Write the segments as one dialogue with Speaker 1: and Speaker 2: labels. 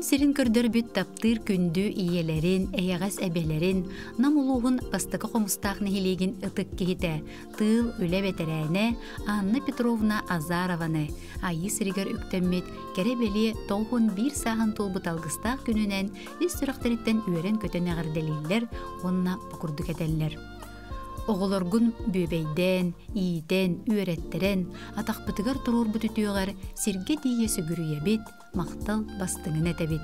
Speaker 1: Күн сирин көрдөрбүт таптыыр күндү ийэлэрин, эйэҕэс эбэлэрин, Нам улууһун Бастакы Хомустаах нэһилиэгин ытык киһитэ, тыыл, үлэ бэтэрээнэ Анна Петровна Азарованы Айыы сиригэр үктэммит кэрэ-бэлиэ 91 сааһын туолбут алгыстаах күнүнэн ис сүрэхтэриттэн үөрэн-көтөн эҕэрдэлииллэр уонна бу курдук этэллэр. Оҕолоргун бүөбэйдээн, иитэн, үөрэттэрэн, атахпытыгар туруорбут үтүөҕэр сиргэ тиийэ сүгүрүйэбит, махтал бастыҥын этэбит.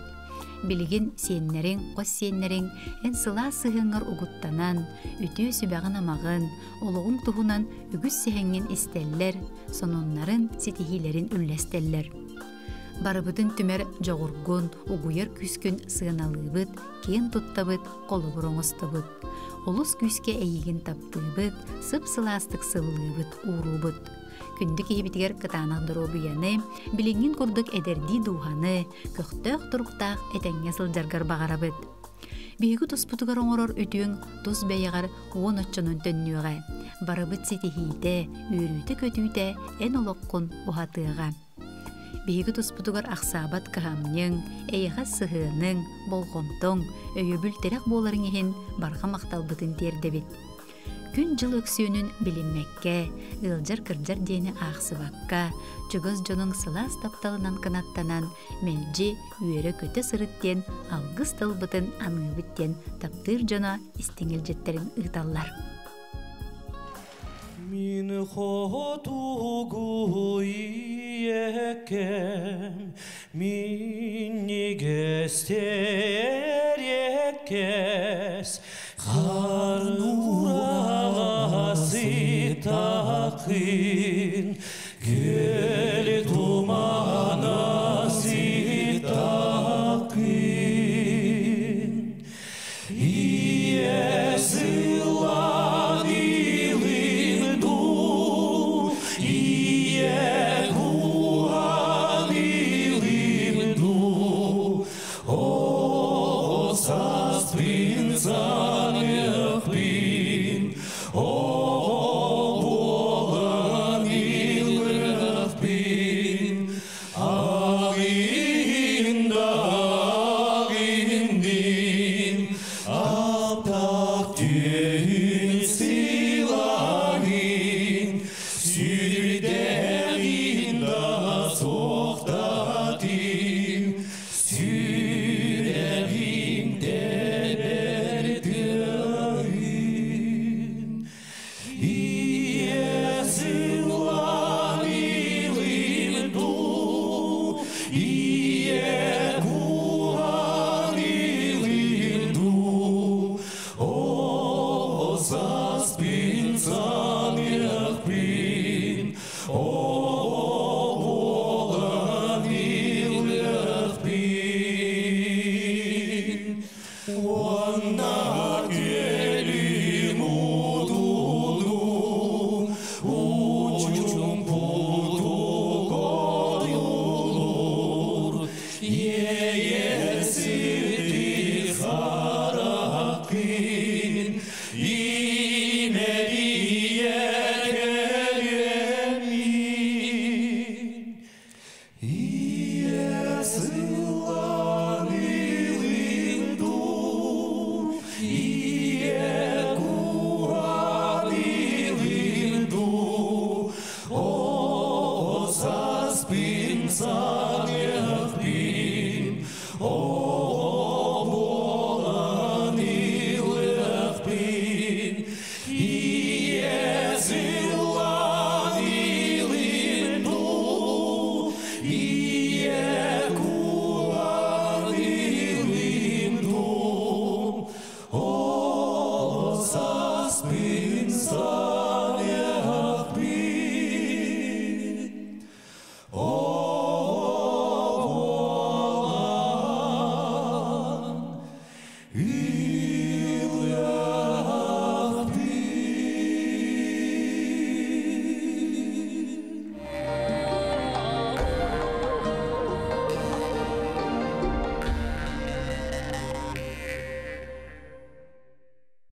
Speaker 1: Билигин сиэннэриҥ, хос сиэннэриҥ эн сылаас сыһыаҥҥар угуттанан, үтүө сүбэҕин-амаҕын, олоҕуҥ туһунан үгүс сэһэҥҥин истэллэр, сонуннарын, ситиһиилэрин үллэстэллэр. Барыбытын түмэр дьоҕургун, угуйар күүскүн сыаналыыбыт, киэн туттабыт, холобур оҥостобут. Олус күүскэ эйигин таптыыбыт, сып-сылаастык сыллыыбыт, ууруубут. Күндү киһибитигэр кытаанах доруобуйаны, билиҥҥин курдук эдэрдии дууһаны, көхтөөх туруктаах этэҥҥэ сылдьаргар баҕарабыт. Биһиги туспутугар оҥорор үтүөҥ тус бэйэҕэр уон оччонон төннүөҕэ. Барыбыт ситиһиитэ, үөрүүтэ-көтүүтэ эн олоххун уһатыаҕа. Биһиги туспутугар ахсаабат кыһамньыҥ, эйэҕэс сыһыаныҥ, болҕомтоҥ, өйөбүл-тирэх буоларыҥ иһин барҕа махталбытын тиэрдэбит. Күн-дьыл өксүөнүн билиммэккэ, ыалдьар-кырдьар диэни аахсыбакка, чугас дьонуҥ сылаас тапталынан кынаттанан, мэлдьи үөрэ-көтө сырыт диэн алгыс тылбытын аныыбыт диэн таптыыр дьоно истиҥ илдьиттэрин ыыталлар.
Speaker 2: Мин хотугу ийэкэм, минньигэстэр эккэс, Харнураҕа сытакын, күөл тумана сытакын. Ийэ сылан илин дуу, ийэ куһан илин дуу, О саспын саныахпын, о буолан илыахпын, Агында агындин, Аптақ түйін сыйлағын, Сүрдәғин да соқтатын, Сүрәғин тәбәр тыағын. Ийэ сыллан илин дуу, ийэ